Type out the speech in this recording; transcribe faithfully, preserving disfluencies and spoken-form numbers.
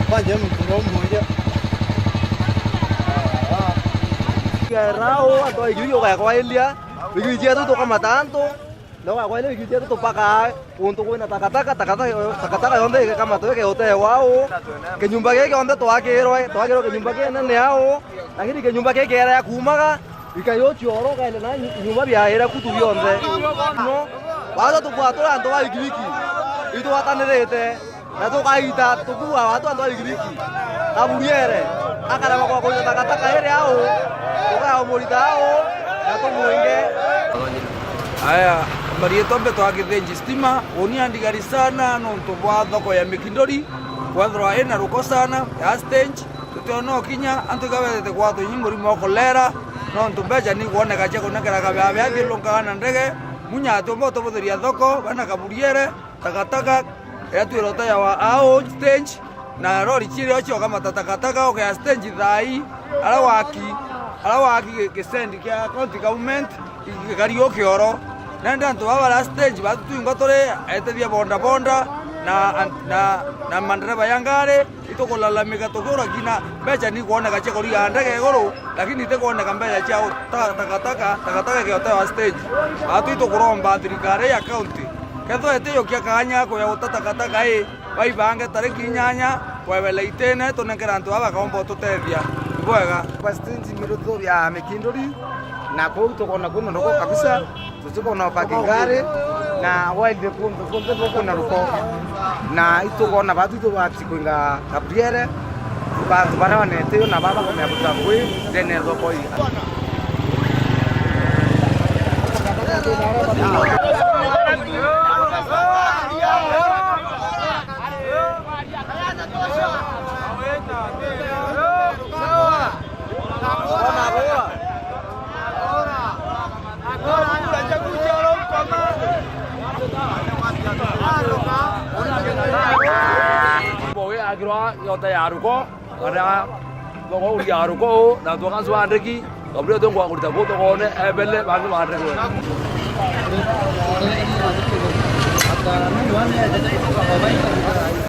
Kwanja muntu no mmoja. Gerao antu a Igiwiki ugakwailia, Igiwiki cietu tukamata antu, na ugakwailia Igiwiki cietu tupakaa untu kwina takataka, takataka, takataka yonthe igekamatwa ikeotewa au. Kinyumba giki kionthe twakirwe, twakirwe kinyumba kinene au, lakini kinyumba giki kiera ya kuumaga, ikayo cioro kaende na nyu-, nyumba biaira kutu bionthe. No, watho tukwatura antu ba Igiwiki, itwatanirite. Na tukaita tukuua watu antu a Igiwiki. Kaburiere, akarema kwa kuita takataka iri au, tukaumurita au, na tumwinge. Aya, marietwa mbetwa Githinji Stima, uni andigari sana nontu bwa thoko ya Mikindori, kwethirwa ina ruko sana, ya stage, tutiona ukinya, antu iga bethete kwatwa nyi murimo wa kolera, nontu mbeca ni kwoneka cia kunengera kabea bea thiurunkaga na ndege, munya atiumba utubuthiria thoko, bana Kaburiere, takataka, iria twirota ya wa ao stage, na rori cirio ciokamata takataka, ukea stage thaa ii, ara waki, ara waki gi-, gisendi kia county government, gikari o kioro. Nandi antu baba bara stage, batu twingwa turi etethia bonda bonda, na, na, na mandereba ya ngari, itukulalamika tukiura kina mbeca ni kwoneka cia kuriga ndege iguru, lakini itikwoneka mbeca cia uta-, takataka, takataka ikiotewa stage. Batu itukuromba thirikari ya county, kethwa itiyokia kanya kuya uta takataka ii, baibange tariki inyanya, kwebela itene, tunenkere antu baba bakaomba ututethia. Ibwega. Kwa stage miruthu ya Mikinduri, na kuu tukona kwina ruko kabisa. Tutikona upaki ngari, na waende kuntu kunthe kwina ruko, na itukona batu itubati kwinga Kaburiere, bantu baria banete yo na baba kumea buta ngui ndene ya thoko ii. Bowe agirwa nyota ya ruko, kana bogo uria ruko, na tukansu andiki, kabla tu ngwa kurita kuto kone, ebele, bangi bandiki.